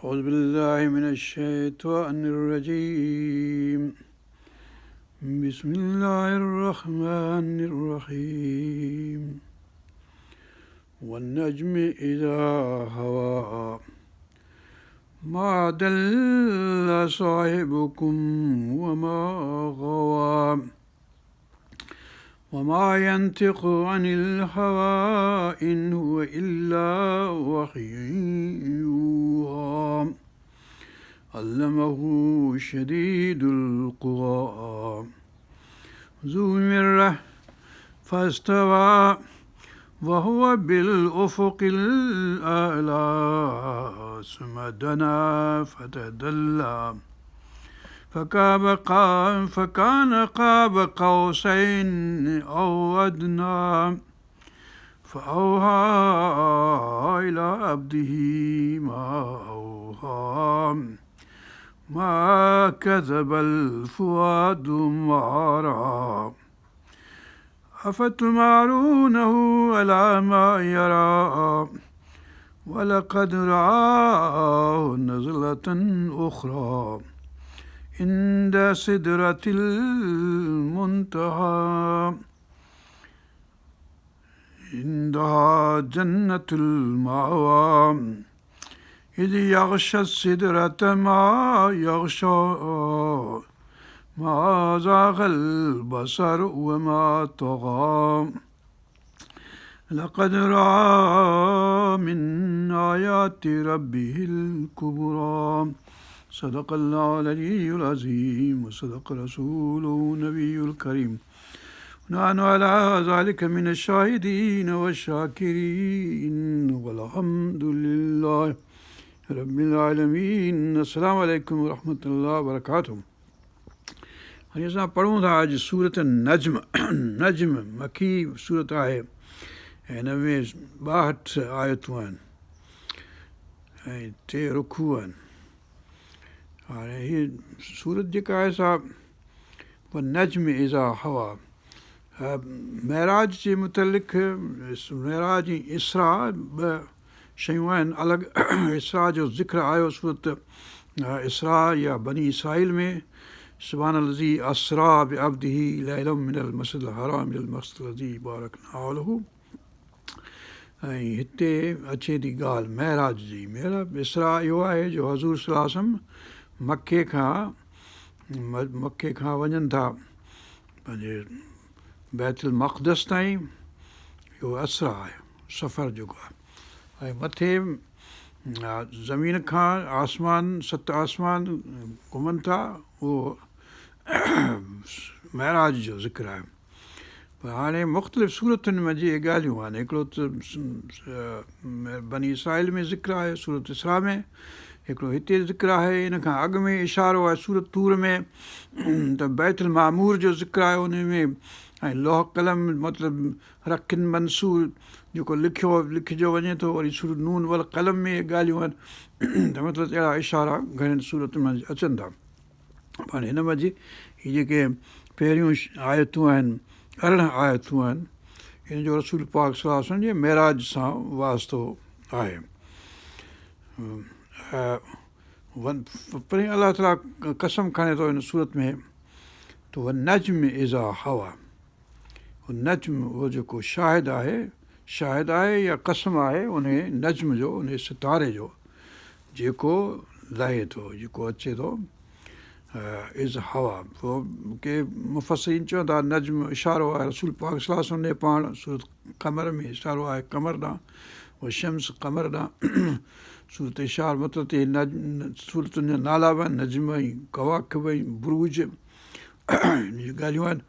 أعوذ بالله من الشيطان الرجيم بسم الله الرحمن الرحيم والنجم إذا هوى ما دل صاحبكم وما غوى وما ينطق عن الهوى إن هو إلا وحي يوحى علمه شديد القوى ذو مرة فاستوى وهو بالأفق الأعلى ثم دنا فتدلى فكان قاب قوسين أو أدنى فأوحى إلى عبده ما أوحى ما كذب الفؤاد ما رأى أفتمارونه على ما يرى ولقد رآه نزلة أخرى عند سدرة المنتهى عندها جنة المأوى إذ يغشى السدرة ما يغشى ما زاغ البصر وما طغى لقد رأى من آيات ربه الكبرى صدق الله العلي العظيم وصدق رسوله النبي الكريم نحن على ذلك من الشاهدين والشاكرين والحمد لله رب العالمين السلام عليڪم ورحمة الله وبرڪاته هاڻي اسان پڙهون ٿا اڄ سورت نجم نجم مڪي سورت آهي ۽ هن ۾ 62 آيتون آهن ۽ ٽي رڪوع آهن هاڻي هي سورت جيڪا آهي سا والنجم اذا هوا معراج جي متعلق معراج ۽ اسراء ٻه شيون آهن الڳ اسراء جو ذڪر آيو سورت اسراء يا بني اسرائيل ۾ سبحان الذي اسريٰ بعبده ليلا من المسجد الحرام الى المسجد الذي بارڪنا حوله ۽ هتي اچي ٿي ڳالهه معراج جي معراج اسراء اهو آهي جو حضور صلي الله عليه وسلم مڪي کان مڪي کان وڃن ٿا پنهنجي بيت المقدس تائين اهو اسراء آهي سفر جيڪو آهي ۽ مٿي زمين کان آسمان ست آسمان گهمن ٿا اهو معراج جو ذڪر آهي پر هاڻي مختلف سورتن ۾ اهي ڳالهيون آهن هڪڙو ته بني اسرائيل ۾ ذڪر آهي سورت اسراء ۾ هڪڙو هتي ذڪر آهي ان کان اڳ ۾ اشارو آهي سورت طور ۾ ته بيت المعمور جو ذڪر آهي ان ۾ ۽ لوح قلم مطلب رق منشور جيڪو لکيو لکجيو وڃي ٿو وري سورت نون والقلم ۾ اهي ڳالهيون آهن ته مطلب اهڙا اشارا گهڻين سورتن ۾ اچن ٿا پر هن منجهه هي جيڪي پهريون آيتون آهن 18 آيتون آهن هن جو رسول پاڪ صلي الله عليه وسلم جي معراج سان واسطو آهي پهرين الله تعاليٰ قسم کڻي ٿو هن سورت ۾ ته والنجم اذا هوا نجم اهو جيڪو شاهد آهي شاهد آهي يا قسم آهي ان نجم جو ان ستاري جو جيڪو لهي ٿو جيڪو اچي ٿو اذا هوا پوء ڪي مفسرين چون ٿا نجم اشارو آهي رسول پاڪ صلي الله عليه وسلم ڏي پاڻ سورت قمر ۾ اشارو آهي قمر ڏانهن والشمس قمر ڏانهن سورت اشار مطلب ته سورتن جا نالا به آهن نجم ۽ ڪواڪب ۽ بروج ان جون ڳالهيون آهن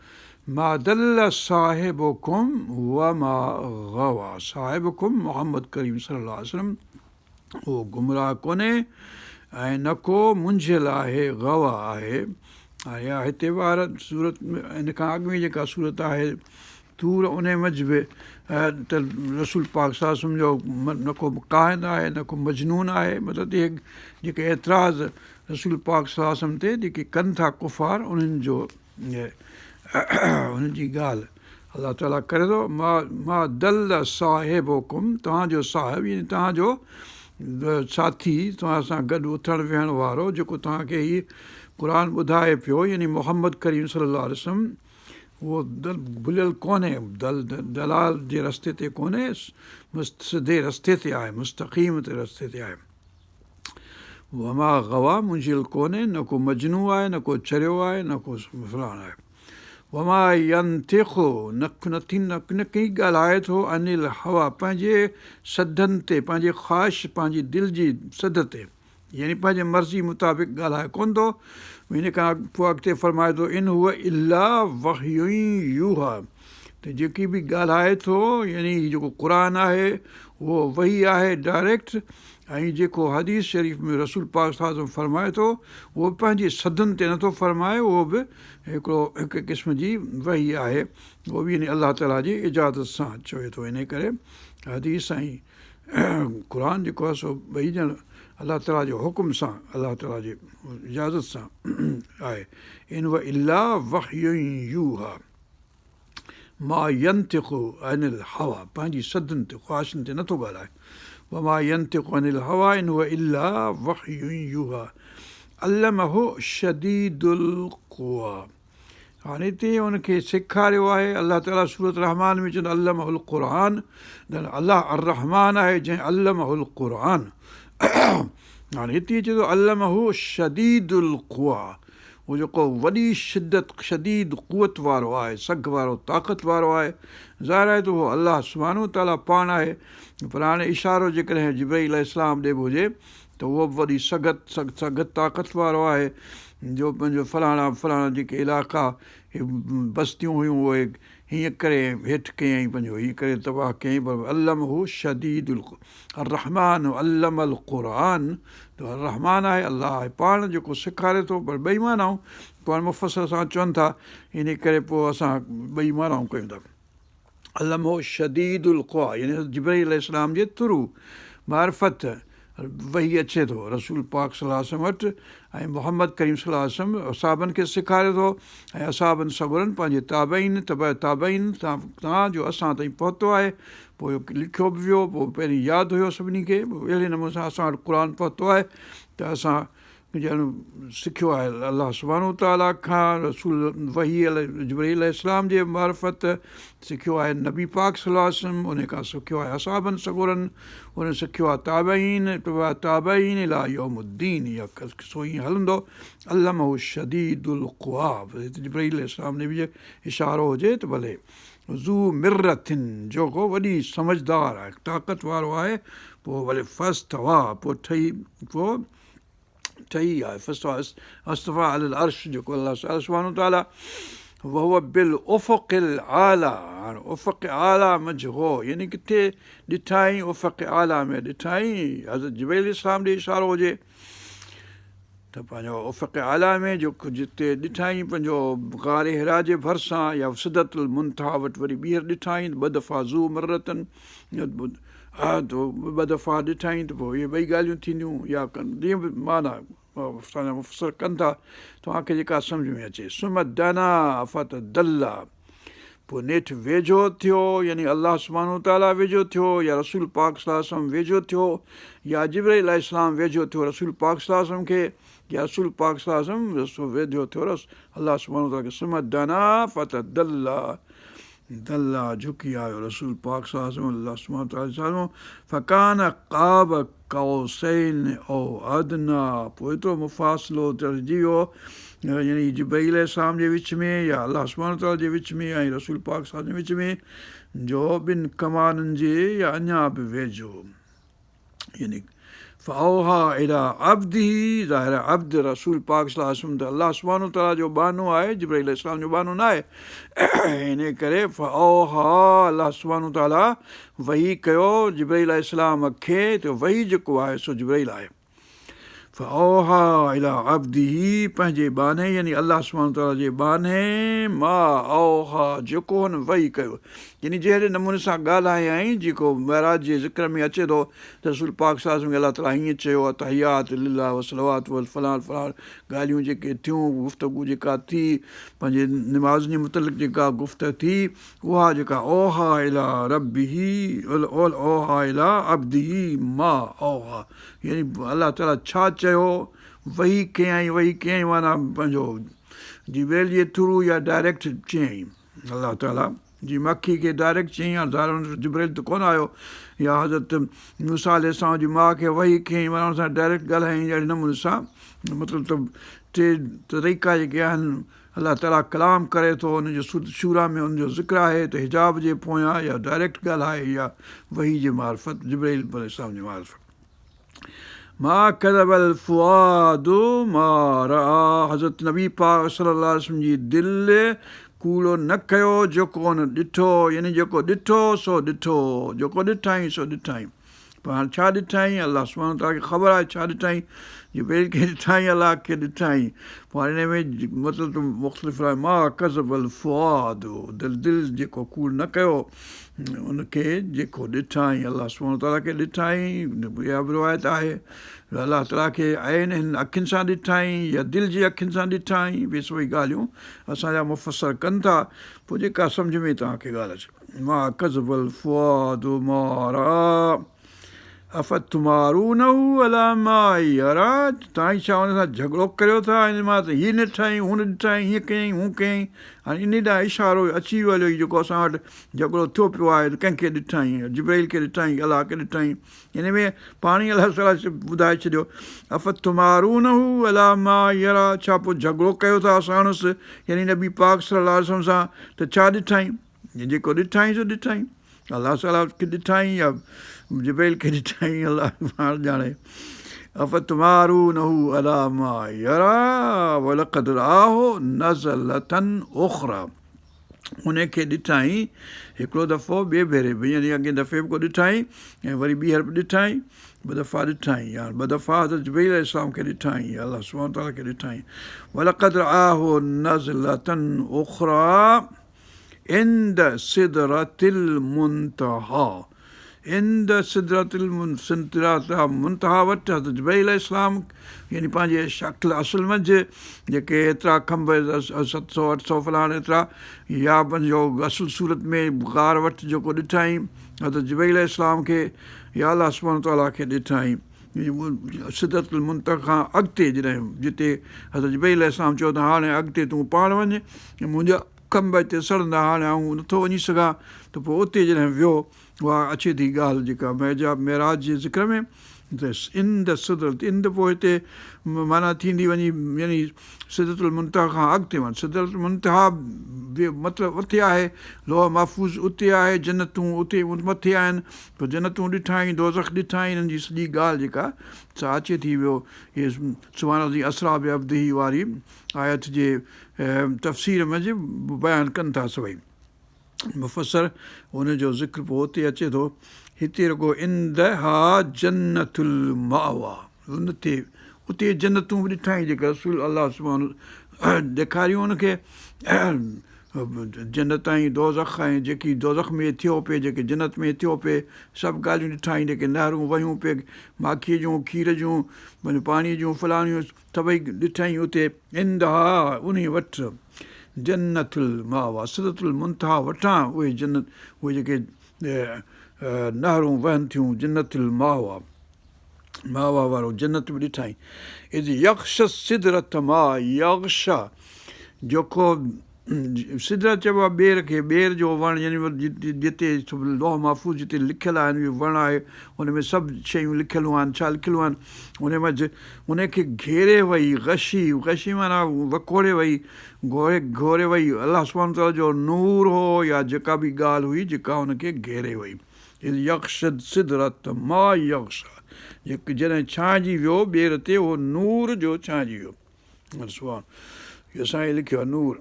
ما ضل صاحبڪم وما غوا صاحبڪم محمد ڪريم صلي الله عليه وسلم اهو گمراهه ڪونهي ۽ نه ڪو منجهيل آهي غوا آهي ۽ يا هتي وار سورت ان کان اڳ ۾ جيڪا سورت آهي طور ان منجهه به ته رسول پاڪ صلي الله عليه وسلم جو نه ڪو ڪاهن آهي نه ڪو مجنون آهي مطلب اهي جيڪي اعتراض رسول پاڪ صلي الله عليه وسلم تي جيڪي ڪن ٿا ڪفار انهن جو انهن جي ڳالهه الله تعاليٰ ڪري ٿو ما ما ضل صاحبڪم توهان جو صاحب يعني توهان جو ساٿي، توهان سان گڏ اٿڻ ويهڻ وارو، جيڪو توهان کي هي قرآن ٻڌائي پيو، يعني محمد ڪريم صلي الله عليه وسلم، اهو ڀليل ڪونهي، ضلال جي رستي تي ڪونهي، سڌي رستي تي آهي، مستقيم تي رستي تي آهي. وما غويٰ منجهيل ڪونهي، نه ڪو مجنون آهي، نه ڪو چريو آهي، نه ڪو فلاڻو آهي. وما ينطق نه نٿي نه ڪي ڳالهائي ٿو عن الهويٰ پنهنجي سڌن تي، پنهنجي خواهش، پنهنجي دل جي سڌ تي، يعني پنهنجي مرضي مطابق ڳالهائي ڪونه ٿو. ان کان پوء اڳتي فرمائي ٿو ان هو الا وحي يوحيٰ ته جيڪي به ڳالهائي ٿو يعني هي جيڪو قرآن آهي اهو وحي آهي ڊائريڪٽ ۽ جيڪو حديث شريف ۾ رسول پاڪ صلي الله عليه وسلم فرمائي ٿو اهو به پنهنجي سڌن تي نٿو فرمائي اهو به هڪڙو هڪ قسم جي وحي آهي اهو به يعني الله تعاليٰ جي اجازت سان چوي ٿو انهي ڪري حديث ۽ قرآن جيڪو آهي سو ٻئي ڄڻ الله تعاليٰ جي حڪم سان الله تعاليٰ جي اجازت سان آهي ان هو الا وحي يوحيٰ ما ينطق عن الهويٰ پنهنجي سڌن تي خواهشن تي نٿو ڳالهائي وما ينطق عن الهويٰ ان هو الا وحي يوحيٰ علمه شديد القويٰ هاڻي هتي ان کي سيکاريو آهي الله تعاليٰ سورة رحمان ۾ چوندو علمه القرآن الله الرحمان آهي جنهن علمه القرآن هاڻي هتي چي ٿو علمه شديد القويٰ هو جيڪو وڏي شدت شديد قوت وارو آهي سگهه وارو طاقت وارو آهي ظاهر آهي ته اهو الله سبحانه وتعاليٰ پاڻ آهي پر هاڻي اشارو جيڪڏهن جبرائيل عليه السلام ڏي به هجي ته اهو به وڏي سگهه سگهه طاقت وارو آهي جو پنهنجو فلاڻا فلاڻا جيڪي علائقا هي بستيون هيون اهي هيئن ڪري هيٺ ڪيائين پنهنجو هيئن ڪري تباهه ڪيائين پر علمه شديد الرحمان علم القرآن ته الرحمان آهي الله آهي پاڻ جيڪو سيکاري ٿو پر ٻئي معنائون پاڻ مفسر اسان چون ٿا ان ڪري پوء اسان ٻئي معنائون ڪيون ٿا علمه شديد القويٰ يعني حضرت جبرئيل عليه السلام جي ٿرو، معرفت، وحي اچي ٿو رسول پاڪ صلي الله عليه وسلم وٽ ۽ محمد ڪريم صلي الله عليه وسلم اصحابن کي سيکاري ٿو ۽ اصحابن سڳورن پنهنجي تابعين تبع تابعين تان جو اسان تائين پهتو آهي پوء لکيو به ويو پوء پهرين ياد هيو سڀني کي اهڙي نموني سان اسان وٽ قرآن پهتو آهي ته اسان ڄڻ سکيو آهي الله سبحانه وتعاليٰ کان رسول وحي جبرئيل عليه السلام جي معرفت سکيو آهي نبي پاڪ صلي الله عليه وسلم ان کان سکيو آهي اصحابن سڳورن ان سکيو آهي تابعين تبع تابعين الي يوم الدين اها قصو ائين هلندو علمه شديد القويٰ جبرئيل عليه السلام ڏي به اشارو هجي ته ڀلي ذو مرة جيڪو وڏي سمجهدار آهي طاقت وارو آهي پوء ڀلي فاستويٰ پوء ٺهي پوء ٺهي آهي فاستويٰ علي العرش جيڪو الله سبحانه وتعاليٰ وهو بالافق الاعليٰ هاڻ افق اعليٰ منجهه هو يعني ڪٿي ڏٺائين افق اعليٰ ۾ ڏٺائين حضرت جبرئيل عليه السلام ڏي اشارو هجي ته پنهنجو افق اعليٰ ۾ جو جتي ڏٺائين پنهنجو غار حرا جي ڀرسان يا سدرة المنتهيٰ وٽ وري ٻيهر ڏٺائين ٻه دفعا ذو مرة ٻه دفعا ڏٺائين ته پوء اهي ٻئي ڳالهيون ٿينديون يا جيئن به معنيٰ اسان جا مفسر ڪن ٿا توهان کي جيڪا سمجهه ۾ اچي ثم دنا فتدليٰ پوء نيٺ ويجهو ٿيو يعني الله سبحانه وتعاليٰ ويجهو ٿيو يا رسول پاڪ صلي الله عليه وسلم ويجهو ٿيو يا جبرئيل عليه السلام ويجهو ٿيو رسول پاڪ صلي الله عليه وسلم کي يا رسول پاڪ صلي الله عليه وسلم ويجهو ٿيو الله سبحانه وتعاليٰ کي ثم دنا فتدليٰ دليٰ جهڪي آيو رسول پاڪ صلي الله عليه وسلم الله سبحانه وتعاليٰ سامهون فڪان قاب قوسين او ادنيٰ پوء ايترو مفاصلو رهجي ويو يعني جبرئيل عليه السلام جي وچ ۾ يا الله سبحانه وتعاليٰ جي وچ ۾ ۽ رسول پاڪ صلي الله عليه وسلم جي وچ ۾ جو ٻن ڪمانن جي يا اڃا به ويجهو يعني فاوحيٰ الي عبده ظاهر آهي عبد رسول پاڪ صلي الله عليه وسلم ته الله سبحانه وتعاليٰ جو ٻانهو آهي جبرائيل عليه السلام جو ٻانهو نه آهي ان ڪري فاوحيٰ الله سبحانه وتعاليٰ وحي ڪيو جبرائيل عليه السلام کي ته وحي جيڪو آهي سو جبرائيل آهي فاوحيٰ الي عبده پنهنجي ٻانهي يعني الله سبحانه وتعاليٰ جي ٻانهي ما اوحيٰ جيڪو هن وحي ڪيو يعني جهڙي نموني سان ڳالهايائين جيڪو معراج جي ذڪر ۾ اچي ٿو ته رسول پاڪ صلي الله عليه وسلم کي الله تعاليٰ هيئن چيو التحيات لله والصلوات والفلان فلان ڳالهيون جيڪي ٿيون گفتگو جيڪا ٿي پنهنجي نمازن جي متعلق جيڪا گفت ٿي اها جيڪا اوحيٰ اليٰ ربه اوحيٰ اليٰ عبده ما اوحيٰ يعني الله تعاليٰ ڇا چيو وحي ڪيائين وحي ڪيائين معنيٰ پنهنجو جبرئيل جي ٿرو يا ڊائريڪٽ چيائين الله تعاليٰ جي مکي کي ڊائريڪٽ چيائين هاڻ ظاهر ان وٽ جبرئيل ته ڪونه آيو يا حضرت موسيٰ عليه السلام جي ماء کي وحي ڪيائين معنيٰ ان سان ڊائريڪٽ ڳالهايائين اهڙي نموني سان مطلب ته ٽي طريقا جيڪي آهن الله تعاليٰ ڪلام ڪري ٿو ان جو سورت شوريٰ ۾ ان جو ذڪر آهي ته حجاب جي پويان يا ڊائريڪٽ ڳالهائي يا وحي جي معرفت جبرئيل عليه السلام جي معرفت ما ڪذب الفؤاد ما رآ حضرت نبي پاڪ صلي الله عليه وسلم جي دل ڪوڙو نه ڪيو جيڪو ان ڏٺو يعني جيڪو ڏٺو سو ڏٺو جيڪو ڏٺائين سو ڏٺائين پر هاڻ ڇا ڏٺائين الله سبحانه وتعاليٰ کي خبر آهي ڇا ڏٺائين جبرئيل کي ڏٺائين الله کي ڏٺائين پوء هاڻي ان ۾ مطلب ته مختلف آهي ما ڪذب الفؤاد دل دل جيڪو ڪوڙ نه ڪيو ان کي جيڪو ڏٺائين الله سبحانه وتعاليٰ کي ڏٺائين اها به روايت آهي الله تعاليٰ کي عين هن اکين سان ڏٺائين يا دل جي اکين سان ڏٺائين اهي سڀئي ڳالهيون اسان جا مفسر ڪن ٿا پوء جيڪا سمجه ۾ توهان کي ڳالهه اچي ما ڪذب الفؤاد ما رآ افتمارونه علي ما يريٰ توهين ڇا ان سان جهڳڙو ڪريو ٿا ان مان ته هي نه ڏٺائين هو نه ڏٺائين هيئن ڪيائين هون ڪيائين هاڻي انهي ڏانهن اشارو اچي ويو هليو هي جيڪو اسان وٽ جهڳڙو ٿيو پيو آهي ته ڪنهن کي ڏٺائين جبرائيل کي ڏٺائين الله کي ڏٺائين ان ۾ پاڻ ئي الله تعاليٰ ٻڌائي ڇڏيو افتمارونه علي ما يريٰ ڇا پوء جهڳڙو ڪيو ٿا ساڻس يعني نبي پاڪ صلي الله عليه وسلم سان ته ڇا ڏٺائين جيڪو ڏٺائين سو ڏٺائين. الله تعاليٰ کي ڏٺائين يا جبرائيل کي ڏٺائين الله پاڻ ڄاڻي. افتمارونه علي ما يريٰ ولقد رآه نزلة اخريٰ ان کي ڏٺائين هڪڙو دفعو ٻئي ڀيري به يعني اڳئين دفعي به ڪو ڏٺائين ۽ وري ٻيهر به ڏٺائين ٻه دفعا ڏٺائين يا ٻه دفعا حضرت جبرائيل عليه السلام کي ڏٺائين يا الله سبحانه وتعاليٰ کي ڏٺائين ولقد رآه نزلة اخريٰ عند سدرة المنتهيٰ عند سدرة المنتهيٰ وٽ حضرت جبرائيل عليه السلام يعني پنهنجي شڪل اصل منجهه جيڪي ايترا کنڀ ست سؤ اٺ سؤ فلاڻ ايترا يا پنهنجو اصل صورت ۾ غار وٽ جيڪو ڏٺائين حضرت جبرائيل عليه السلام کي يا الله سبحانه وتعاليٰ کي ڏٺائين سدرة المنتهيٰ کان اڳتي جڏهن جتي حضرت جبرائيل عليه السلام چيو ته هاڻي اڳتي تون پاڻ وڃ ۽ منهنجا کنڀ هتي سڙندا هاڻي آئون نٿو وڃي سگهان ته پوء اتي جڏهن ويو اها اچي ٿي ڳالهه جيڪا معراج جي ذڪر ۾ ته عند سدرة عند پوء هتي معنيٰ ٿيندي وڃي يعني سدرة المنتهيٰ کان اڳتي وڃ سدرة المنتهيٰ به مطلب اتي آهي لوح محفوظ اتي آهي جنتون اتي مٿي آهن پوء جنتون ڏٺائين، دوزخ ڏٺائين، انهن جي سڄي ڳالهه جيڪا سا اچي ٿي ويو هي سبحان الذي اسريٰ بعبده واري آيت جي تفسير منجهه بيان ڪن ٿا سڀئي مفسر ان جو ذڪر پوء اتي اچي ٿو هتي رڳو عندها جنت الماويٰ ان تي اتي جنتون به ڏٺائين جيڪي رسول الله سبحانه ڏيکاريون ان کي جنت ۽ دوزخ ۽ جيڪي دوزخ ۾ ٿيو پئي جيڪي جنت ۾ ٿيو پئي سڀ ڳالهيون ڏٺائين جيڪي نهرون وهيون پئي ماکيء جون کير جون پنهنجو پاڻيء جون فلاڻيون سڀئي ڏٺائين اتي عندها انهي وٽ جنت الماويٰ سدرة المنتهيٰ وٽان اهي جنت اهي جيڪي نهرون وهن ٿيون جنت الماويٰ ماويٰ وارو جنت به ڏٺائين. اذ يغشي السدرة ما يغشيٰ جيڪو سدره چئبو آهي ٻير کي، ٻير جو وڻ يعني جتي لوح محفوظ جتي لکيل آهن اهو وڻ آهي ان ۾ سڀ شيون لکيل آهن ڇا لکيل آهن ان منجهه ان کي گهيري وئي غشي غشي معنيٰ وڪوڙي وئي گهوري گهوري وئي الله سبحانه وتعاليٰ جو نور هو يا جيڪا به ڳالهه هئي جيڪا ان کي گهيري وئي. اذ يغشي السدرة ما يغشيٰ جيڪ جڏهن ڇانئجي ويو ٻير تي اهو نور جو ڇانئجي ويو سبحان اهو سائين لکيو آهي نور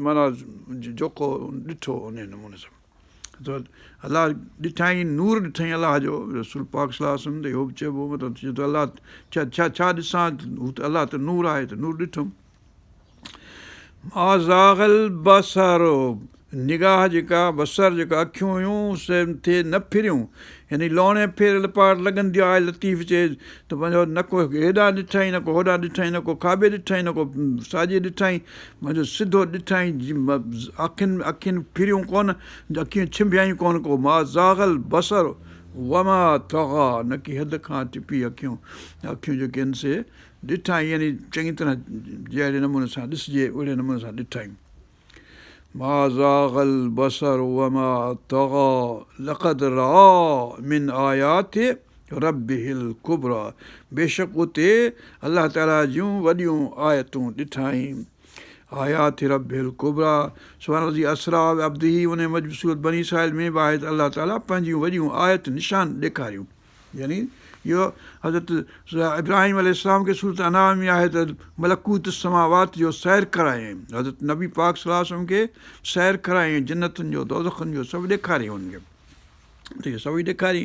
معنيٰ جيڪو ڏٺو ان نموني سان ته الله ڏٺائين نور ڏٺائين الله جو رسول پاڪ صلي الله عليه وسلم ته اهو به چئبو مطلب چئي ٿو الله ڇا ڇا ڇا ڏسان هو ته الله ته نور آهي ته نور ڏٺم ما زاغ البصر نگاهه جيڪا، بصر جيڪا اکيون هيون سي ٿي نه ڦريون، يعني لوڻي ڦير لپاٽ لڳندي آهي لطيف چئي ته پنهنجو نه ڪو هيڏانهن ڏٺائين نه ڪو هوڏانهن ڏٺائين نه ڪو کاٻي ڏٺائين نه ڪو ساڄي ڏٺائين پنهنجو سڌو ڏٺائين اکين اکين ڦريون ڪونه اکيون ڇنڀيائين ڪونه ڪو ما زاغ البصر وما طغيٰ نه ڪي حد کان ٽپي اکيون اکيون جيڪي آهن سي ڏٺائين يعني چڱي طرح جهڙي نموني سان ڏسجي اهڙي نموني سان ڏٺائين. ما زاغ البصر وما طغيٰ لقد رآي من آيات ربه الڪبريٰ بيشڪ اتي الله تعاليٰ جون وڏيون آيتون ڏٺائين. آيات ربه الڪبريٰ سبحان الذي اسريٰ بعبده ان منجهه سورت بني اسرائيل ۾ به آهي ته الله تعاليٰ پنهنجيون وڏيون آيتون نشان ڏيکاريون. يعني اهو حضرت ابراهيم عليه السلام کي سورت انعام ۾ آهي ته ملڪوت السماوات جو سير ڪرايائين حضرت نبي پاڪ صلي الله عليه وسلم کي سير ڪرايائين جنتن جو دوزخن جو سڀ ڏيکاريائين انهن کي ته اهو سڀئي ڏيکاري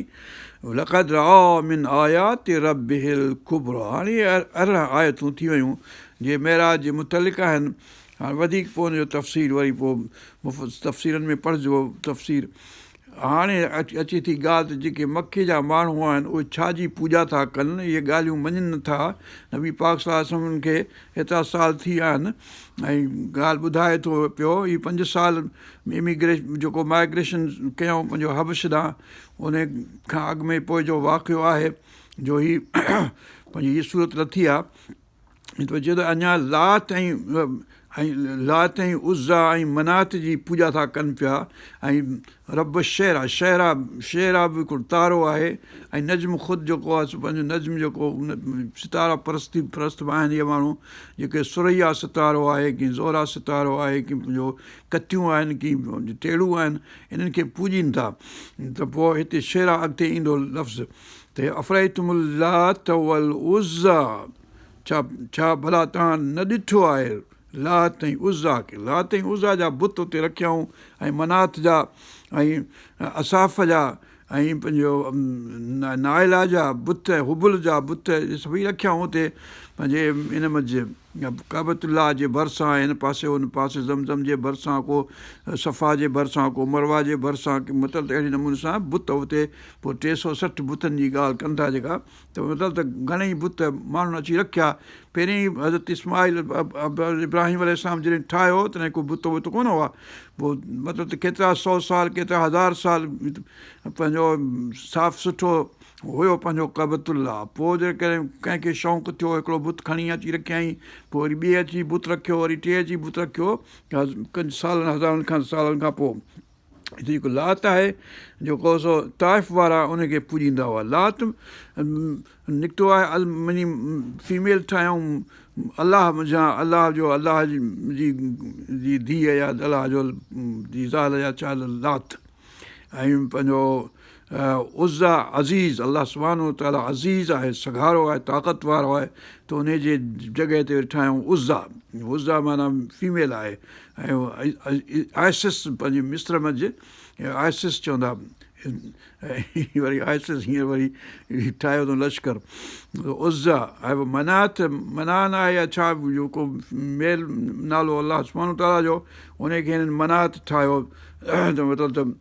لقد رآي من آيات ربه الڪبريٰ هاڻي 18 آيتون ٿي ويون جي معراج جي متعلق آهن هاڻي وڌيڪ پوء ان جو تفصيل وري پوء تفسيرن ۾ پڙهجو تفسير هاڻي اچي ٿي ڳالهه ته جيڪي مڪي جا ماڻهو آهن اهي ڇا جي پوڄا ٿا ڪن، اهي ڳالهيون مڃين نه ٿا. نبي پاڪ صلي الله عليه وسلم انهن کي ايترا سال ٿي ويا آهن ۽ ڳالهه ٻڌائي ٿو پيو هي پنج سال اميگريش جيڪو مائگريشن ڪيائون پنهنجو حبش ڏانهن ان کان اڳ ۾ پوء جو واقعو آهي جو هي پنهنجي هي سورت لٿي آهي. ٿو چئي ته اڃا لات ۽ ۽ لات ۽ عزيٰ ۽ منات جي پوڄا ٿا ڪن پيا ۽ رب الشعريٰ شعريٰ شعريٰ به هڪڙو تارو آهي ۽ نجم خود جيڪو آهي سو پنهنجو نجم جيڪو ستارا پرستي پرست به آهن اهي ماڻهو جيڪي ثريا ستارو آهي ڪي زهره ستارو آهي ڪي پنهنجو ڪتيون آهن ڪي ٽيڙو آهن انهن کي پوڄين ٿا ته پوء هتي شعريٰ اڳتي ايندو لفظ ته افرأيتم اللات والعزيٰ ڇا ڇا ڀلا توهان نه ڏٺو آهي لات ۽ عزيٰ کي لات ۽ عزيٰ جا بت اتي رکيائون ۽ منات جا ۽ اساف جا ۽ پنهنجو نائله جا بت هبل جا بت سڀئي رکيائون اتي پنهنجي ان منجهه ڪعبة الله جي ڀرسان هن پاسي هن پاسي زم زم جي ڀرسان ڪو صفا جي ڀرسان ڪو مروه جي ڀرسان مطلب ته اهڙي نموني سان بت اتي پوء 360 بتن جي ڳالهه ڪن ٿا جيڪا ته مطلب ته گهڻئي بت ماڻهن اچي رکيا پهرين حضرت اسماعيل ابراهيم عليه السلام جڏهن ٺاهيو تڏهن ڪو بت وت ڪونه هئا پوء مطلب ته ڪيترا سو سال ڪيترا هزار سال پنهنجو صاف سٺو هيو پنهنجو ڪعبة الله پوء جيڪڏهن ڪنهن کي شوق ٿيو هڪڙو بت کڻي اچي رکيائين پوء وري ٻئي اچي بت رکيو وري ٽئين اچي بت رکيو ڪجهه سالن هزارن کن سالن کان پوء هتي جيڪو لات آهي جيڪو سو طائف وارا ان کي پوڄيندا هئا لات نڪتو آهي ال معني فيميل ٺاهيائون الله منجهان الله جو الله جي جي ڌيء يا الله جو جي زال يا ڇا لات ۽ پنهنجو عزيٰ عزيز الله سبحانه وتعاليٰ عزيز آهي سگهارو آهي طاقت وارو آهي ته ان جي جڳهه تي ٺاهيائون عزيٰ عزيٰ معنيٰ فيميل آهي ۽ آئسس پنهنجي مصر منجهه آئسس چوندا وري آئسس هينئر وري ٺاهيو اٿئون لشڪر عزيٰ ۽ منات منان آهي يا ڇا جيڪو ميل نالو الله سبحانه وتعاليٰ جو ان کي هنن منات ٺاهيو ته مطلب ته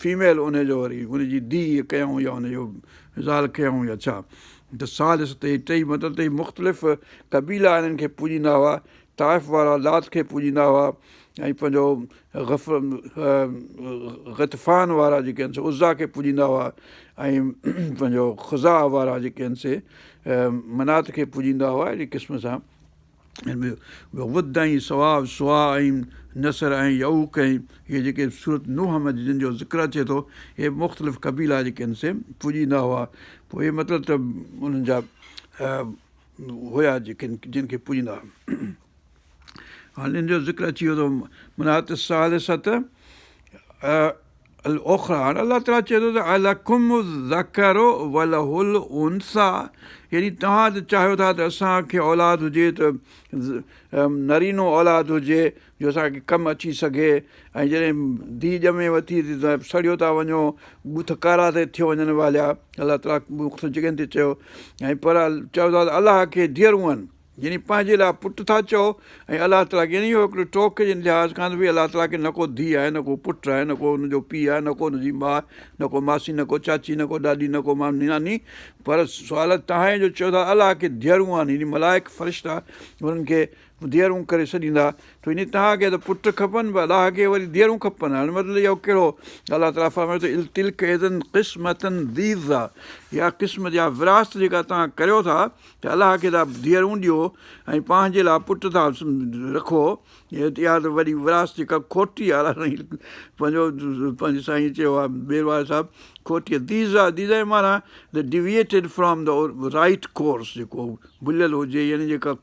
فيميل ان جو وري ان جي ڌيء ڪيائون يا ان جو زال ڪيائون يا ڇا ته ثالث ته هي ٽئي مطلب ته هي مختلف قبيلا انهن کي پوڄيندا هئا طائف وارا لات کي پوڄيندا هئا ۽ پنهنجو غف غطفان وارا جيڪي آهن سي عزيٰ کي پوڄيندا هئا ۽ پنهنجو خزاعه وارا جيڪي آهن سي منات کي پوڄيندا هئا اهڙي قسم سان ود ۽ سواع سواع ۽ نسر ۽ يعوق ۽ اهي جيڪي سورت نوح ۾ جن جو ذڪر اچي ٿو اهي مختلف قبيلا جيڪي آهن سي پوڄيندا هئا پوء اهي مطلب ته انهن جا هيا جيڪي جن کي پوڄيندا هئا هاڻي ان جو ذڪر اچي ويو ته منات الثالثة الاخريٰ هاڻي الله تعاليٰ چئي ٿو ته الڪم الذڪر وله الانثيٰ يعني توهان ته چاهيو ٿا ته اسان کي اولاد هجي ته نرينو اولاد هجي جو اسان کي ڪم اچي سگهي ۽ جڏهن ڌيء ڄميو ٿي ته سڙيو ٿا وڃو ٻوٿ ڪارا ٿا ٿيو وڃن واليا الله تعاليٰ مختلف جڳهين تي چيو ۽ پر چئو ٿا ته الله کي ڌيئرون آهن. يعني پنهنجي لاء پٽ ٿا چئو ۽ الله تعاليٰ کي يعني اهو هڪڙو ٽوڪ جي لحاظ کان ته ڀئي الله تعاليٰ کي نه ڪو ڌيء آهي نه ڪو پٽ آهي نه ڪو ان جو پيء آهي نه ڪو ان جي ماء نه ڪو ماسي نه ڪو چاچي نه ڪو ڏاڏي نه ڪو مامي ناني پر سوال توهان جو چئو ٿا الله کي ڌيئرون آهن يعني ملائڪ فرشتا انهن کي ڌيئرون ڪري سڏيندا ته يعني توهان کي ته پٽ کپن پر الله کي وري ڌيئرون کپن هاڻي مطلب اهو ڪهڙو الله تعاليٰ فرمايو ته تلڪ اذا قسمة ضيزيٰ اها قسمت يا ورهاست جيڪا توهان ڪريو ٿا ته الله کي ٿا ڌيئرون ڏيو ۽ پنهنجي لاء پٽ ٿا رکو اها ته وڏي ورهاست جيڪا کوٽي آهي پنهنجو پنهنجي سائين چيو آهي ٻير واري صاحب کوٽي ضيزيٰ ضيزيٰ جي معنيٰ the deviated from the right course جيڪو ڀليل هجي يعني جيڪا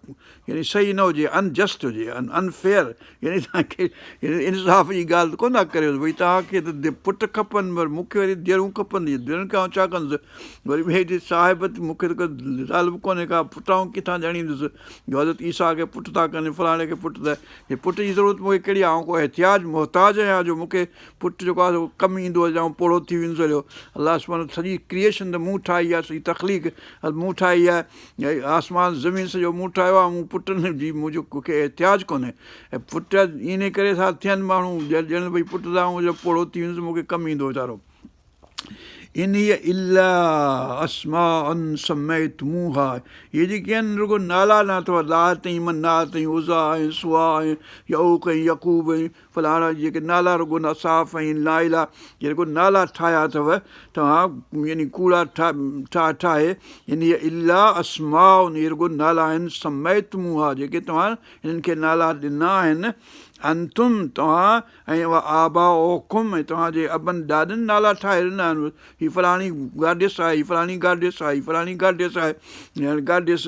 يعني صحيح نه هجي ان جسٽ هجي ان فيئر يعني توهان کي يعني انصاف جي ڳالهه ته ڪونه ٿا ڪريو ڀئي توهان کي ته پٽ کپن پر مون کي وري ڌيئرون کپن ڌيئرن کي آئون ڇا ڪندس وري هيڏي صاحب مون کي ته ڪا زال به ڪونهي ڪا پٽ آئون ڪٿان ڄڻيندس جو حضرت عيسيٰ کي پٽ ٿا ڪن فلاڻي کي پٽ ته هي پٽ جي ضرورت مون کي ڪهڙي آهي آئون ڪو احتياج محتاج آهيان جو مون کي پٽ جيڪو آهي سو ڪم ايندو آهي آئون پوڙهو ٿي ويندس هليو الله سبحانه سڄي ڪريئيشن ته مون ٺاهي آهي سڄي تخليق مون ٺاهي آهي آسمان زمين سڄو مون ٺاهيو آهي مون پٽن جي منهنجو ڪو احتياج ڪونهي ۽ پٽ ان ڪري ٿا ٿين ماڻهو ڄڻ ڀئي پٽ ته آئون پوڙهو ٿي ويندس مون کي ڪم ايندو ويچارو ان هي الا اسماء سميتموها اهي جيڪي آهن رڳو نالا نه اٿو لات ۽ منات ۽ عزيٰ ۽ سواع ۽ يعوق ۽ يعقوب ۽ فلاڻا جيڪي نالا رڳو اساف ۽ نائله اهي رڳو نالا ٺاهيا اٿو توهان يعني ڪوڙا ٺاهه ٺاهي ان هي الا اسماء اهي رڳو نالا آهن سميتموها جيڪي توهان هنن کي نالا ڏنا آهن انتم توهان ۽ وآباؤڪم ۽ توهان جي ابن ڏاڏن نالا ٺاهي ڏنا آهن، هي فلاڻي گاڊيس آهي، هي فلاڻي گاڊيس آهي، هي فلاڻي گاڊيس آهي، يعني گاڊيس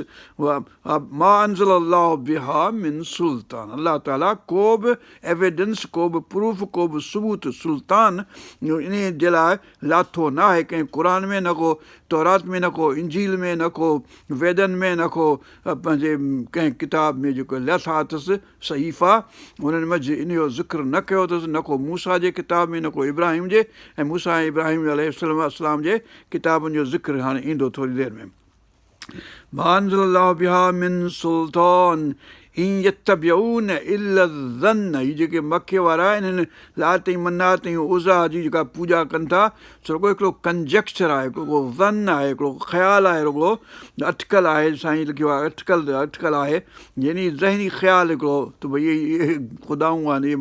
ما انزل الله بها من سلطان الله تعالي ڪو به ايويڊنس ڪو به پروف ڪو به ثبوت سلطان انهي جي لاء لاٿو نه آهي ڪنهن قرآن ۾ نه ڪو تورات ۾ نه ڪو انجيل ۾ نه ڪو ويدن ۾ نه ڪو پنهنجي ڪنهن ڪتاب ۾ جيڪو لاٿا اٿس صحيفا، انهن منجهه انهيء جو ذڪر نه ڪيو اٿس، نه ڪو موسيٰ جي ڪتاب ۾، نه ڪو ابراهيم جي، ۽ موسيٰ ۽ ابراهيم عليه السلام جي ڪتابن جو ذڪر هاڻي ايندو ٿوري دير ۾. ما انزل الله بها من سلطان ان يتبعون الا الظن هي جيڪي مڪي وارا انهن لات ۽ منات ۽ عزيٰ جي جيڪا پوڄا ڪن ٿا سو رڳو هڪڙو ڪنجيڪچر آهي هڪڙو ظن آهي هڪڙو خيال آهي رڳو اٽڪل آهي سائين لکيو آهي اٽڪل اٽڪل آهي يعني ذهني خيال هڪڙو ته ڀئي اهي خدائون آهن، اهي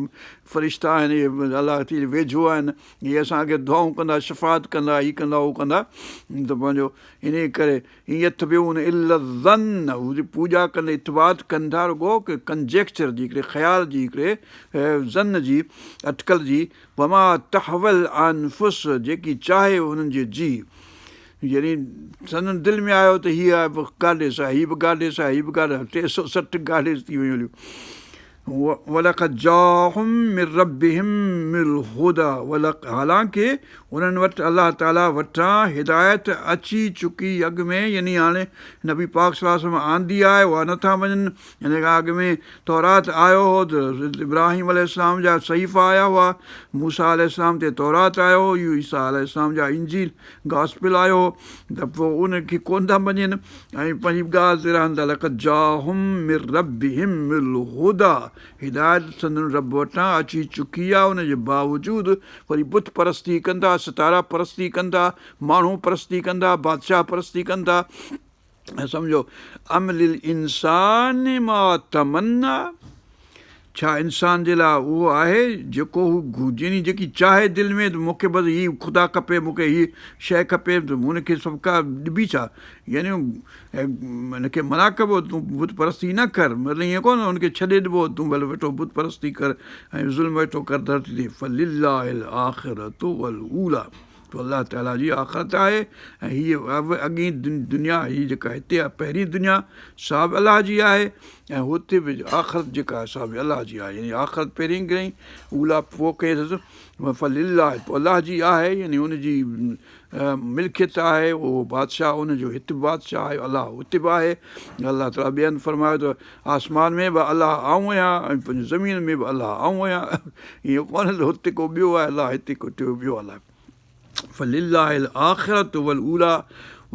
فرشتا آهن، اهي الله جي ويجهو آهن، اهي اسان کي دعائون ڪندا، شفاعت ڪندا، هي ڪندا هو ڪندا ته پنهنجو انهيء ڪري ان يتبعون الا الظن هو جي پوڄا ڪندي اتباع ڪن ٿا رڳو ڪنجيڪچر جي هڪڙي خيال جي هڪڙي ظن جي اٽڪل جي وما تهوي الانفس جيڪي چاهي انهن جي جيء يعني سندن دل ۾ آيو ته هيء به گاڊيس آهي، هيء به گاڊيس آهي، هيء به گاڊيس آهي، 360 گاڊيس ٿي ويون هليون. ولقد جاءهم من ربهم الهدي حالانڪه انهن وٽ الله تعالي وٽان هدايت اچي چڪي اڳ ۾ يعني هاڻي نبي پاڪ صلي الله عليه وسلم آندي آهي اها نٿا مڃن ان کان اڳ ۾ تورات آيو هو ته حضرت ابراهيم عليه السلام جا صحيفا آيا هئا، موسيٰ عليه السلام تي تورات آيو هو، عيسيٰ عليه السلام جا انجيل، Gospel، آيو هو ته پوء ان کي ڪونه ٿا مڃين ۽ پنهنجي ڳالهه تي رهن ٿا لقد جاءهم من ربهم الهديٰ هدايت سندن رب وٽان اچي چڪي آهي ان جي باوجود وري بت پرستي ڪن ٿا، ستاره پرستي ڪن ٿا، ماڻهو پرستي ڪن ٿا، بادشاهه پرستي ڪن ٿا. ۽ سمجهو، ام للانسان ما تمنيٰ ڇا انسان جي لاء اهو آهي جيڪو هو يعني جيڪي چاهي دل ۾ ته مون کي بس هي خدا کپي مون کي هي شيء کپي ته هن کي سڀ ڪا ڏبي ڇا يعني هن کي منع ڪبو تون بت پرستي نه ڪر مطلب ائين ڪونه هن کي ڇڏي ڏبو تون ڀلي ويٺو بت پرستي ڪر ۽ ظلم ويٺو ڪر ڌرتي تي فلله الآخرة والاوليٰ ته الله تعاليٰ جي آخرت آهي ۽ هيء اڳين دنيا هي جيڪا هتي آهي پهرين دنيا سا به الله جي آهي ۽ هتي به آخرت جيڪا آهي سا به الله جي آهي يعني آخرت پهرين ڪيائين اوليٰ پوء ڪئي اٿس فلله پوء الله جي آهي يعني ان جي ملڪيت آهي اهو بادشاهه ان جو هت به بادشاهه آهي الله هتي به آهي الله تعاليٰ ٻئي هنڌ فرمايو ته آسمان ۾ به الله آئون آهيان ۽ پنهنجي زمين ۾ به الله آئون آهيان ائين ڪونهي ته هتي ڪو ٻيو آهي الله هتي ڪو ٽيو ٻيو الله فلله الاخرة والاوليٰ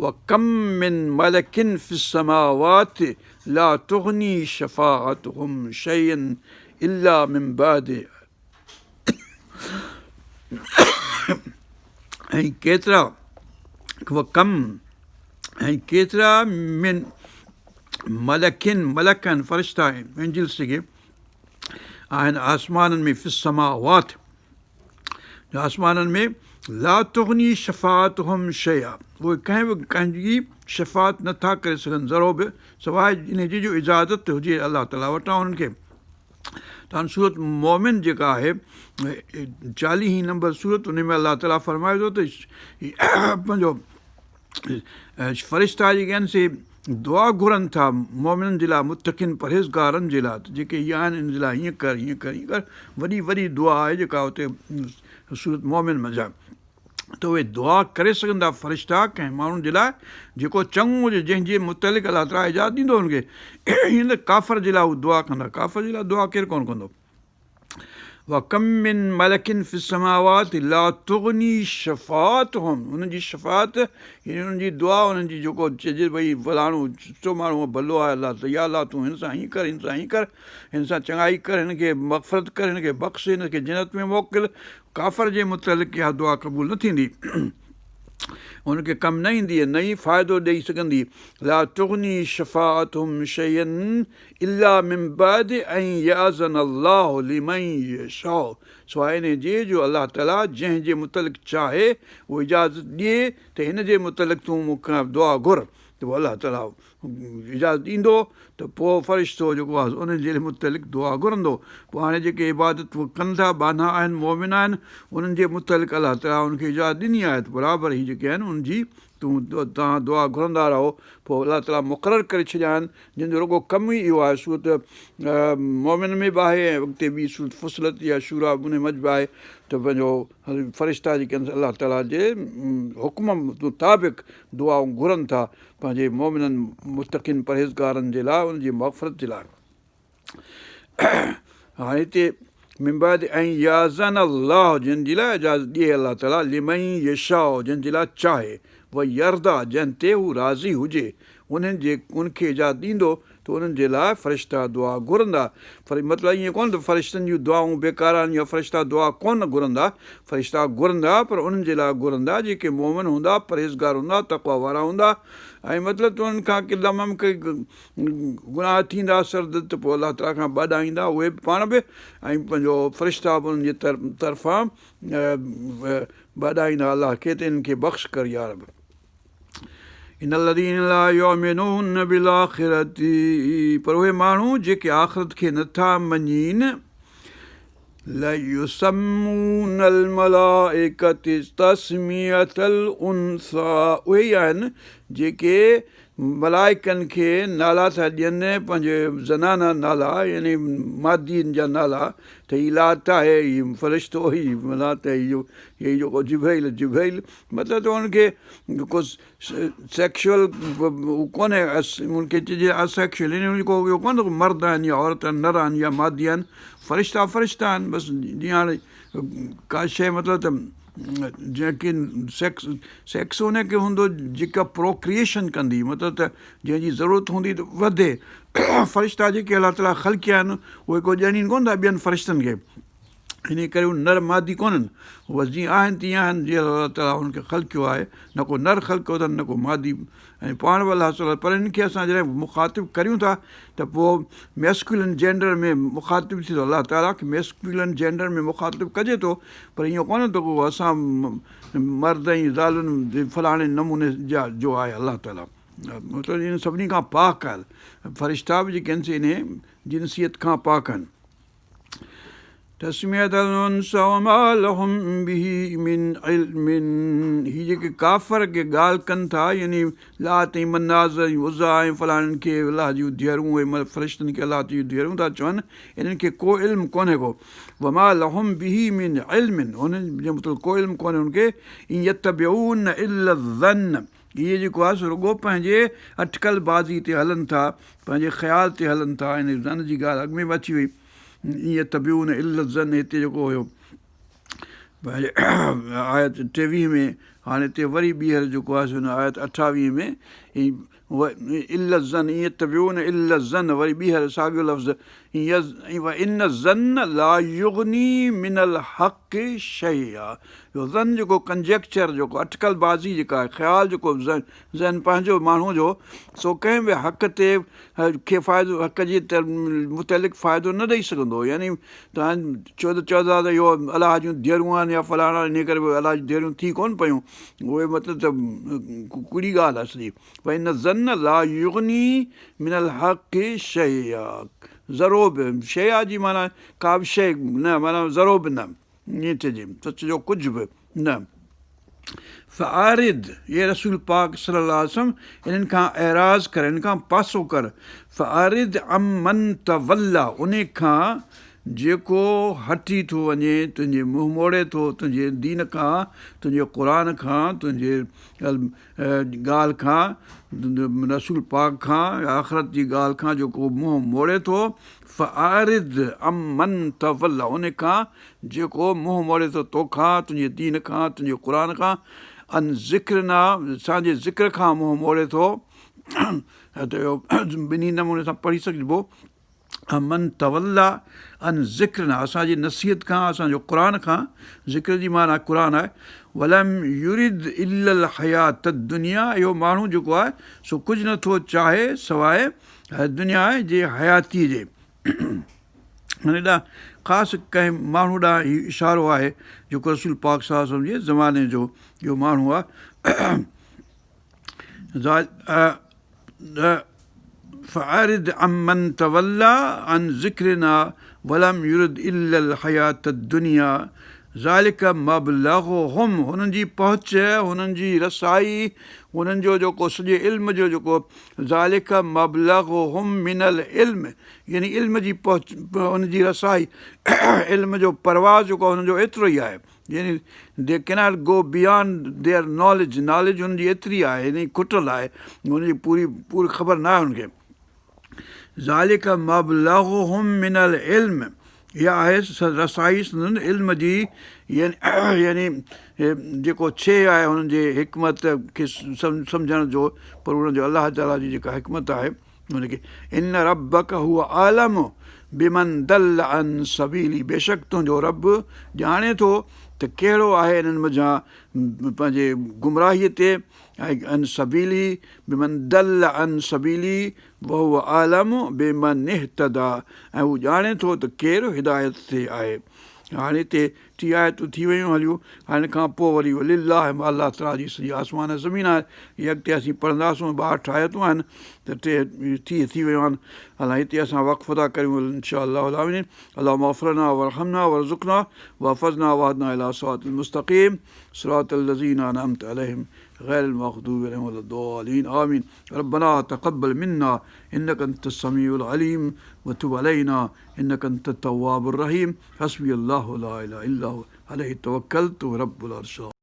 وڪم من ملڪ في السماوات لا تغني شفاعتهم شيئا الا من بعد ۽ ڪيترا وڪم ۽ ڪيترا من ملڪ ملڪ آهن فرشتا اينجلس جيڪي آهن آسمانن ۾ في السماوات جو آسمانن ۾ لا تغني شفاعتهم شيئا اهي ڪنهن به ڪنهن جي شفاعت نٿا ڪري سگهن ذرو به سواء ان جي جو اجازت هجي الله تعاليٰ وٽان انهن کي ته هاڻي سورت مومن جيڪا آهي چاليهين نمبر سورت ان ۾ الله تعاليٰ فرمائي ٿو ته پنهنجو فرشتا جيڪي آهن سي دعا گهرن ٿا مومنن جي لاء متقين پرهيزگارن جي لاء ته جيڪي هي آهن ان جي لاء هيئن ڪر هيئن ڪر هيئن ڪر وڏي وڏي دعا آهي جيڪا اتي سورت مومن منجهان ته اهي دعا ڪري سگهندا فرشتا ڪنهن ماڻهو جي لاء جيڪو چڱو هجي جنهن جي متعلق الله تعاليٰ اجازت ڏيندو هن کي ائين نه ڪافر جي لاء هو دعا ڪندا ڪافر جي لاء دعا ڪير ڪونه ڪندو وڪم من ملڪ في السماوات لا تغني شفاعتهم انهن جي شفاعت يعني انهن جي دعا انهن جي جيڪو چئجي ڀئي فلاڻو سٺو ماڻهو ڀلو آهي الله ته يا الله تون هن سان هيئن ڪر هن سان هيئن ڪر هن سان چڱائي ڪر هن کي مغفرت ڪر هن کي بخش هن کي جنت ۾ موڪل ڪافر جي متعلق اها دعا قبول نه ٿيندي، ان کي ڪم نه ايندي ۽ نه ئي فائدو ڏئي سگهندي، لا تغني شفاعتهم شيئا الا من بعد ان ياذن الله لمن يشاء سواء انهي جي جو الله تعالي جنهن جي متعلق چاهي اهو اجازت ڏئي ته هن جي متعلق تون مون کان دعا گهر ته پوء الله تعالي اجازت ڏيندو ته پوء فرشتو جيڪو آهي انهن جي متعلق دعا گهرندو. پوء هاڻي جيڪي عبادت ڪن ٿا، ٻانها آهن، مؤمن آهن، انهن جي متعلق الله تعاليٰ انهن کي اجازت ڏني آهي ته برابر هي جيڪي آهن انهن جي تون توهان دعا گهرندا رهو. پوء الله تعاليٰ مقرر ڪري ڇڏيا آهن جن جو رڳو ڪم ئي اهو آهي سورت مؤمن ۾ به آهي ۽ اڳتي ٻي سورت فصلت يا شوريٰ ان منجه به آهي ته پنهنجو فرشتا جيڪي آهن الله تعاليٰ جي حڪم مطابق دعائون گهرن ٿا پنهنجي مؤمنن متقين پرهيزگارن جي لاء ان جي مغفرت جي لاء هاڻي هتي من بعد ان ياذن الله جنهن جي لاء اجازت ڏئي الله تعالي لمن يشاء جنهن جي لاء چاهي ويرضيٰ جنهن تي هو راضي هجي انهن جي ان کي اجازت ڏيندو ته انهن جي لاء فرشتا دعا گهرندا. مطلب ائين ڪونه ته فرشتن جون دعائون بيڪار آهن يا فرشتا دعا ڪونه گهرندا، فرشتا گهرندا پر انهن جي لاء گهرندا جيڪي مؤمن هوندا، پرهيزگار هوندا، تقويٰ وارا هوندا ۽ مطلب ته انهن کان ڪي لمم ڪي گناهه ٿيندا سرزد ته پوء الله تعاليٰ کان ٻاڏائيندا اهي به پاڻ به ۽ پنهنجو فرشتا به انهن جي طرفان ٻاڏائيندا الله کي ته انهن کي بخش ڪر يارب. ان الذين لا يؤمنون بالاخرة پر اهي ماڻهو جيڪي آخرت کي نٿا مڃين ليسمون الملائڪة تسمية الانثي اهي ئي آهن جيڪي ملائڪن کي نالا ٿا ڏين پنهنجي زنانا نالا يعني مادين جا نالا ته هي لات آهي هي فرشتو هي لات هي هي جيڪو جبرائيل جبرائيل مطلب ته ان کي ڪو سيڪشوئل ڪونهي ان کي چئجي اسيڪشوئل يعني ان کي اهو ڪونهي ته مرد آهن يا عورت آهن نر آهن يا مادي آهن فرشتا فرشتا آهن بس جيئن هاڻي ڪا شيء مطلب ته جنهن کي سيڪس سيڪس ان کي هوندو جيڪا پروڪريئيشن ڪندي مطلب ته جنهن جي ضرورت هوندي ته وڌي فرشتا جيڪي الله تعاليٰ خلقيا آهن اهي ڪو ڄڻين ڪونه ٿا ٻين فرشتن کي انهيء ڪري هو نر مادي ڪونهن، هو بس جيئن آهن تيئن آهن، جيئن الله تعاليٰ انهن کي خلقيو آهي، نه ڪو نر خلقيو اٿن نه ڪو مادي ۽ پاڻ به الله تعاليٰ پر انهن کي اسان جڏهن مخاطب ڪريون ٿا ته پوء ميسڪيولن جينڊر ۾ مخاطب ٿي ٿو الله تعاليٰ کي ميسڪيولن جينڊر ۾ مخاطب ڪجي ٿو پر ائين ڪونهي ته ڪو اسان مرد ۽ زالن جي فلاڻي نموني جا جو آهي الله تعاليٰ مطلب انهن سڀني کان پاڪ آهي فرشتا به جيڪي آهن سي انهي جنسيت کان پاڪ آهن. تسمية الانثي وما لهم به من علم هي جيڪي ڪافر ڪي ڳالهه ڪن ٿا يعني لات ۽ منات ۽ عزيٰ ۽ فلاڻن کي الله جون ڌيئرون ۽ فرشتن کي الله جون ڌيئرون ٿا چون انهن کي ڪو علم ڪونهي ڪو وما لهم به من علم انهن جو مطلب ڪو علم ڪونهي انهن کي ان يتبعون الا الظن اهي جيڪو آهي سو رڳو پنهنجي اٽڪل بازي تي هلن ٿا پنهنجي خيال تي هلن ٿا ان ظن جي ڳالهه اڳ ۾ به اچي وئي ان يتبعون الا الظن هتي جيڪو هيو پنهنجي آيت ٽيويهه ۾ هاڻي هتي وري ٻيهر جيڪو آهي سو هن آيت اٺاويهه ۾ الا الظن ان يتبعون الا الظن وري ٻيهر ساڳيو لفظ ان الظن لا يغني من الحق شيئا اهو ظن جيڪو ڪنجيڪچر جيڪو اٽڪل بازي جيڪا آهي خيال جيڪو ذهن پنهنجو ماڻهو جو سو ڪنهن به حق تي کي فائدو حق جي متعلق فائدو نه ڏئي سگهندو يعني توهان چئو ته چئو ٿا ته اهو الله جون ڌيئرون آهن يا فلاڻا انهي ڪري الله جون ڌيئرون ٿي ڪونه پيون اهي مطلب ته ڪوڙي ڳالهه آهي سڄي وان الظن لا يغني من الحق شيئا ذرو به شيئا جي معنيٰ ڪا به شيء نه معنيٰ ذرو به نه ائين چئجي سچ جو ڪجهه به نه فاعرض اي رسول پاڪ صلي الله عليه وسلم انهن کان اعراض ڪر انهن کان پاسو ڪر فاعرض عمن تولي انهي کان جيڪو هٽي ٿو وڃي تنهنجي منهن موڙي ٿو تنهنجي دين کان تنهنجي قرآن کان تنهنجي ڳالهه کان رسول پاڪ کان آخرت جي ڳالهه کان جيڪو منهن موڙي ٿو فاعرض عمن تولي ان کان جيڪو منهن موڙي ٿو توکان تنهنجي دين کان تنهنجي قرآن کان عن ذڪرنا اسان جي ذڪر کان منهن موڙي ٿو ته اهو ٻنهي نموني سان پڙهي سگهبو عمن تولي عن ذڪرنا اسان جي نصيحت کان اسان جو قرآن کان ذڪر جي معنيٰ قرآن آهي ولم يرد الا الحياة الدنيا اهو ماڻهو جيڪو آهي سو ڪجهه نٿو چاهي سواء دنيا جي حياتي جي هن ڏانهن خاص ڪنهن ماڻهو ڏانهن هي اشارو آهي جيڪو رسول پاڪ صلي الله عليه وسلم جي زماني جو اهو ماڻهو آهي فاعرض عمن تولي عن ذڪرنا ولم يرد الا الحياة الدنيا ذلڪ مبلغهم هنن جي پهچ هنن جي رسائي هنن جو جيڪو سڄي علم جو جيڪو ذلڪ مبلغهم من العلم يعني علم جي پهچ ان جي رسائي علم جو پرواز جيڪو هنن جو ايترو ئي آهي يعني they cannot go beyond their knowledge knowledge هن جي ايتري آهي يعني کٽل آهي هن جي پوري پوري خبر ناهي هن کي ذالڪ مبلغهم من العلم اها آهي رسائي سندن علم جي يعني جيڪو ڇيهه آهي هنن جي حڪمت کي سمجهڻ جو پر هن جو الله تعاليٰ جي جيڪا حڪمت آهي ان کي ان ربک هو اعلم بمن ضل عن سبيله بيشڪ تنهنجو رب ڄاڻي ٿو ته ڪهڙو آهي انهن منجهان پنهنجي گمراهيء تي ۽ عن سبيله بمن ضل عن سبيله وهو اعلم بمن اهتدي ۽ هو ڄاڻي ٿو ته ڪير هدايت تي آهي. هاڻي هتي ٽي آيتون ٿي ويون هليون هاڻي ان کان پوء وري ولله ما الله تعاليٰ جي سڄي آسمان ۽ زمين آهي هي اڳتي اسين پڙهنداسون 62 آيتون آهن ته ٽي 30 ٿي ويون آهن هاڻي هتي اسان وقف ٿا ڪريون انشاء الله العالمين اللهم اغفر لنا وارحمنا وارزقنا واحفظنا واهدنا الى صراط المستقيم صراط الذين انعمت عليهم غير المغضوب عليهم ولا الضالين آمين ربنا تقبل منا انك انت السميع العليم وتب علينا انك انت التواب الرحيم حسبي الله لا اله الا هو عليه توڪلت رب العرش.